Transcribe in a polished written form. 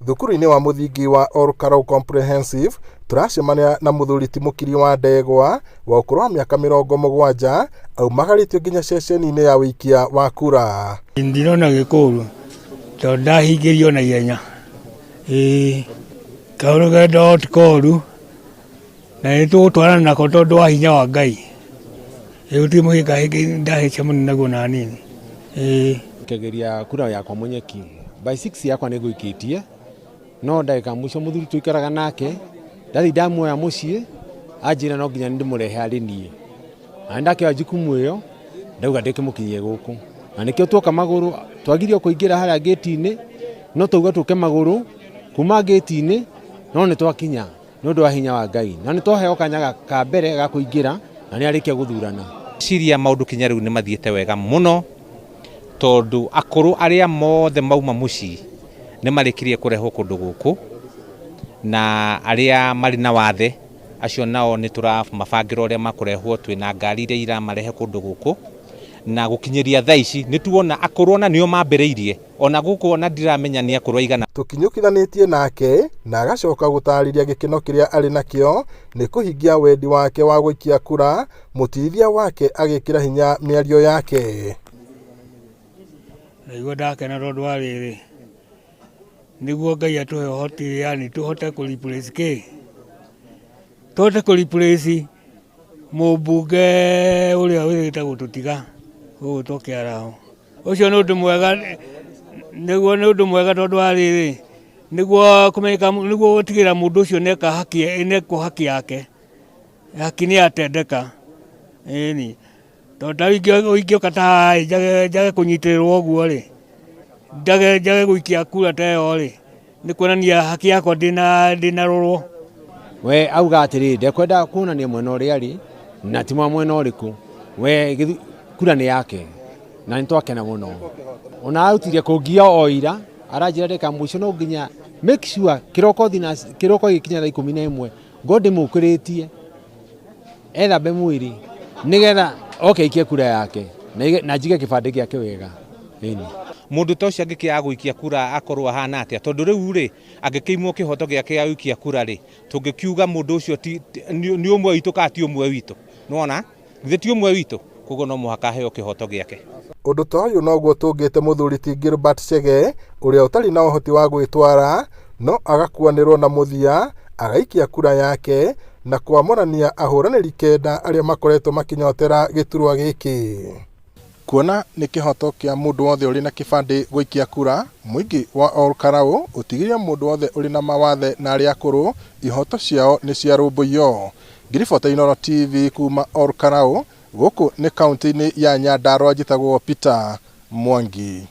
Thukuru-inĩ wa mũthingi wa Ol Kalou Comprehensive tũracemania na mũthuri ti Mũkiri wa Ndegwa wa ũkũrũ wa mĩaka 70 aumagarĩtio nginya ceceni-inĩ ya ũikia wa kura. Ndinona gĩkũru tondũ ndahingĩrio na ihenya. Ĩĩ karũgendo ti koru na nĩ tũgũtwarana nako tondũ wa hinya wa Ngai. Ĩĩ gũtirĩ mũhĩnga ndahĩcemania naguo ona hanini. Ĩĩ. Ngegeria kura yakwa mũnyeki by 6 yakwa nĩ ngũikĩtie no ndagĩka mũico mũthuri tũikaraga nake ndathi ndamuoya mũciĩ anjĩra no nginya ndĩmũrehe arĩ niĩ na ndakĩoya jukumu ĩyo ndauga ndĩkĩmũkinyie gũkũ na nĩkĩo tuoka magũrũ twagirio kũingĩra harĩa ngĩti-inĩ no twauga tũke magũrũ kuma ngĩti-inĩ no nĩ twakinya nĩ ũndũ wa hinya wa Ngai na nĩ twaheo kanya ka mbere ga kũingĩra na nĩ arĩkia gũthurana. Ciria maũndũ kinya rĩu nĩ mathiĩte wega mũno tondũ akũrũ arĩa mothe mauma mũciĩ nĩ marĩkirie kũrehwo kũndũ gũkũ na arĩa marĩ na wathe acio nao nĩ tũramabangĩra ũrĩa makũrehwo twĩna ngari iria iramarehe kũndũ gũkũ na gũkinyĩria thaa ici nĩ tuona akũrũ ona nĩo mambĩrĩirie ona gũkũ ona ndiramenya nĩ akũrũ aigana. Tũkinyũkithanĩtie nake na agacoka gũtarĩria gĩkeno kĩrĩa arĩ nakĩo nĩ kũhingia wendi wake wa gũikia kura, mũtirithia wake agĩkĩra hinya mĩario yake. Ndaigua ndakena tondũ wa rĩrĩ, nĩguo Ngai atũhe ũhoti yani tũhote kũ replace kĩ? Tũhote kũ replace mũmbunge ũrĩa wĩrĩgĩte gũtũtiga ũgwĩtwo Kĩaraho. Ũcio nĩ ũndũ mwega, nĩguo nĩ ũndũ mwega tondũ wa rĩrĩ, nĩguo kũmenyeka, nĩguo gũtigĩrĩra mũndũ ũcio nĩeka haki, nĩekwo haki yake, haki nĩ yatendeka, ĩni. Tondũ ta rĩu ingĩũka ta haha ĩ njage kũnyitĩrĩrwo ũguo rĩ, njage gũikia kura ta ĩyo rĩ, nĩ kuonania haki yakwa ndĩnarorwo. We auga atĩrĩrĩ ndekwenda kuonania mwena ũrĩa arĩ na ti mwena ũrĩkũ, we kura nĩ yake na nĩ twakena mũno. Ona arutire kũngia o ira aranjĩra ndagĩka mũico no nginya make sure kĩroko thina kĩroko gĩkinya thaa 11 ngorwo ndĩmũkĩrĩtie ethambe mwĩrĩ nĩgetha oke aikie kura yake na njige kĩbandĩ gĩake wega. Ĩni. Mũndũ ta ũcio angĩkĩaga gũikia kura akorwo ahana atĩa? Tondũ rĩu rĩ angĩkĩimwo kĩhoto gĩake gĩa gũikia kura rĩ tũngĩkiuga mũndũ ũcio nĩ ũmwe witũ kana ti ũmwe witũ? Nĩwona? Githĩ ti ũmwe witũ? Koguo no mũhaka aheo kĩhoto gĩake. Ũndũ ta ũyũ noguo tũngĩte mũthuri ti Gilbert Chege ũrĩa ũtarĩ na ũhoti wa gwĩtwara no agakuanĩrwo na mũthia agaikia kura yake na kwamũrania ahũranĩri kenda arĩa makoretwo makĩnyotera gĩturwa gĩkĩ. Kuona nĩ kĩhoto kĩa mũndũ wothe ũrĩ na kĩbandĩ gũikia kura, mũingĩ wa Ol Kalou ũtigĩrĩre mũndũ wothe ũrĩ na mawathe na arĩa akũrũ ihoto ciao nĩ ciarũmbũiyo. Ngĩribota Inooro TV kuma Ol Kalou gũkũ nĩ kaunti-inĩ ya Nyandarua njĩtagwo Peter Mwangi.